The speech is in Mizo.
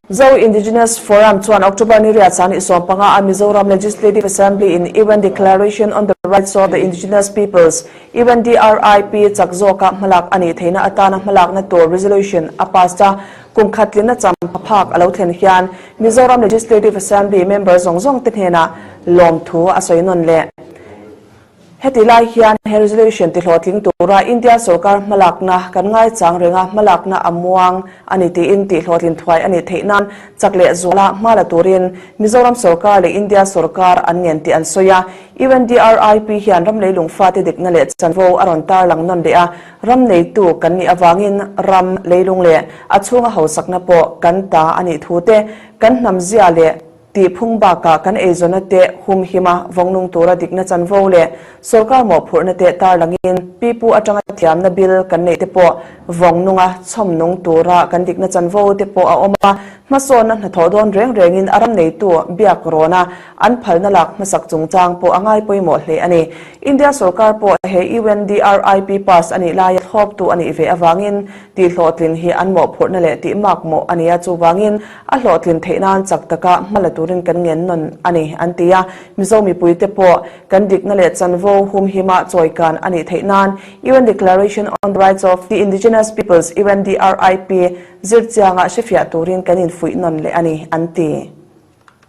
Zo Indigenous Forum chuan October ni riat san i 15 a Mizoram Legislative Assembly in UN Declaration on the Rights of the Indigenous Peoples, UNDRIP, chak zawka hmalak a nih theihna atana hmalakna tur resolution a pass a, kum khat tlinna cham phak a lo thlen hian Mizoram Legislative Assembly member zawng zawng te hnenah lawmthu a sawi nawn leh. Heti lai hian he resolution tihlawhtling tura India sorkar hmalakna kan ngaichang reng a, hmalakna a muang a ni tiin tihhlawhtlin thuai a nih theih nan chak leh zuala hma la turin Mizoram sorkar leh India sorkar an ngen tih an sawi a. UNDRIP hian ram leilung fate dikna leh chanvo a rawn tarlang nawn leh a, ram neitu kan nih avangin ram leilung leh a chhunga hausakna pawh kan ta a nih thu te, kan hnamzia leh Tih phung bakah kan eizawnna te humhima vawngnung tura dikna chanvo leh sawrkar mawhphurhna te tarlangin pipu atanga thiamna bil kan neih te pawh vawngnunga chhawmnung tura kan dikna chanvo te pawh a awm a, hmasawnna hnathawh dawn reng rengin a ram neitu biak rawna an phalna lak hmasak chungchang pawh a ngai pawimawh hle a ni. India sawrkar pawh he UNDRIP pass a nih laia thlawptu a nih ve avangin tihhlawhtlin hi an mawhphurhna leh tihmakmawh a ni a, chuvangin A hlawhtlin theih nan chak taka hma la turin kan ngen nawn a ni, an ti a. Mizo mipuite pawh kan dikna leh chanvo humhima chawikan a nih theih nan UN Declaration on the Rights of the Indigenous Peoples, UNDRIP, zirchianga hrefiah turin kan infuih nawn leh a ni, an ti.